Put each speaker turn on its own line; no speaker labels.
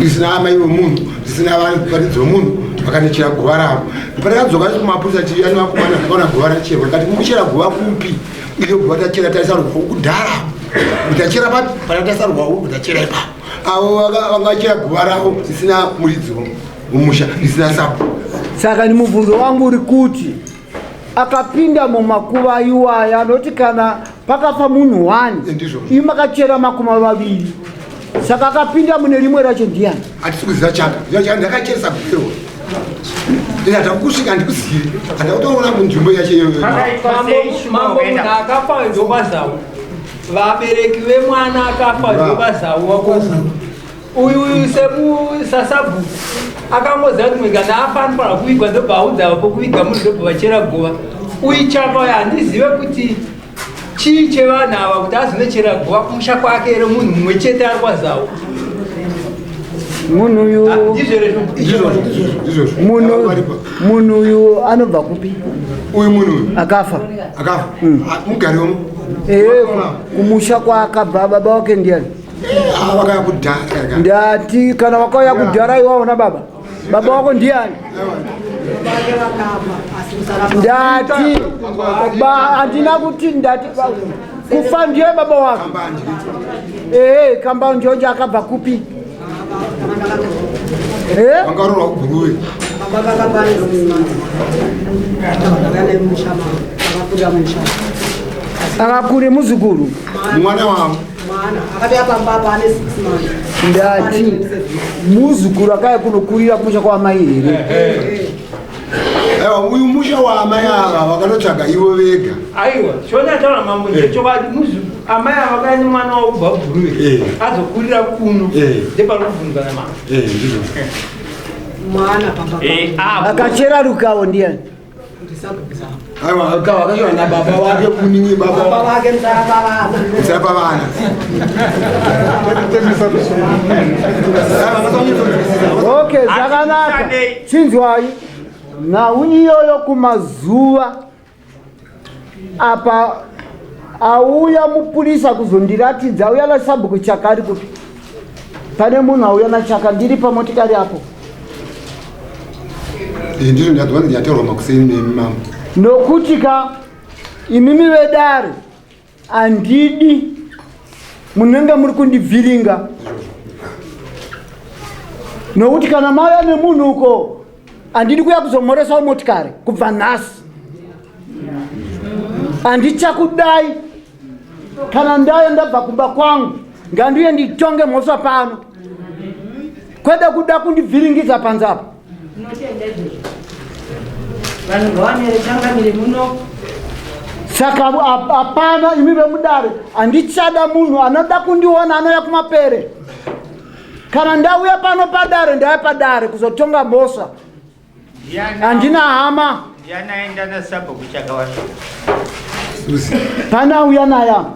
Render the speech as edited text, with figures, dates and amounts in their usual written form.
Risina amai vemunhu, risina varidzi vemunhu, vakanochera guva ravo. Patakadzoka kumapurisa chiya nevakomana takaona guva racherwa. Tikati mukuchera guva kupi? Iyo guva tachera taisa rwawo kudhara. Tachera papi? Patataisa rwawo tachera ipapo. Avo vangachera guva ravo risina muridzi wemusha, risina sapo.
Saka ni mubvunzo wangu uri kuti akapinda mumakuva iwaya anoti kana pakafa munhu wani imi makachera makuma vaviri saka akapinda mune rimwe racho ndiyani?
Hatisi kuziva chaka ndakacheresa guverwa ndatakusvika handikuzivi handakutoona munzvimbo yacho iyoyo.
Mambo, munhu akafa ndokwazau, vabereki vemwana akafa ndokwazau wako uyu uyu sasabhuku akangoziva kuti kana afa anofanira kuvigwa, ndobva audza pokuviga munhu, ndobva vachera guva. Uyu chapa uyu handizive kuti chii chevanhu ava kuti azonochera guva kumusha kwake here, munhu mumwe chete ari kwaZau.
Munhu uyu munhu uyu anobva kupi?
Uyu munhu uyu
akafa.
Akafa mugari wemo.
Kumusha kwaakabva baba wake ndiani?
Vakauya kudhara.
Ndati kana wakauya kudhara iwaona baba baba wako ndiani? Ndati handina kuti ndati kufa ndiye baba wako. Ehe, kamba njonjo akabva kupi?
Vangarorwa kuGuruve.
Akakure muzukuru.
Mwana wavo.
Ndati muzukuru akaya kunokurira kumusha kwaamai here?
Aiwa, uyu musha waamai ava vakanotsvaga ivo vega.
Aiwa, shona taura mambo, ndechokwadi amai ava vakaya nemwana wavo kubva kuGuruve, azokurira kuno, ndepanobvunzwa namambo.
Ndizvo.
Akachera rukawo ndiani?
Aiwa, akachera nababa wake kuningi baba
wake
musara vana.
Okay, zvakanaka. Chinzwai nhau iyoyo kumazuva apa auya mupurisa kuzondiratidza, auya nasabhuku Chaka ari kupi? Pane munhu auya naChaka, ndiri pamotikari apo.
Ndizvo ndadzwa ndiyataurwa makuseni nemi mambo.
Nokuti ka imimi vedare handidi munenge muri kundibviringa, nokuti kana mauya nemunhu uko handidi kuya kuzomoresawo motikari. Kubva nhasi handichakudai. Kana ndayo ndabva kumba kwangu, ngandiuye nditonge mhosva pano, kwede kuda kundibviringidza panze apa.
Vanhu ngawanere changamire muno.
Saka hapana, imi vemudare, handichada munhu anoda kundiona anouya kumapere. Kana ndauya pano padare, ndauya padare kuzotonga mhosva, handina hama.
Ndiani aenda nasabhuku Chakawasvika?
Pane auya naye apa.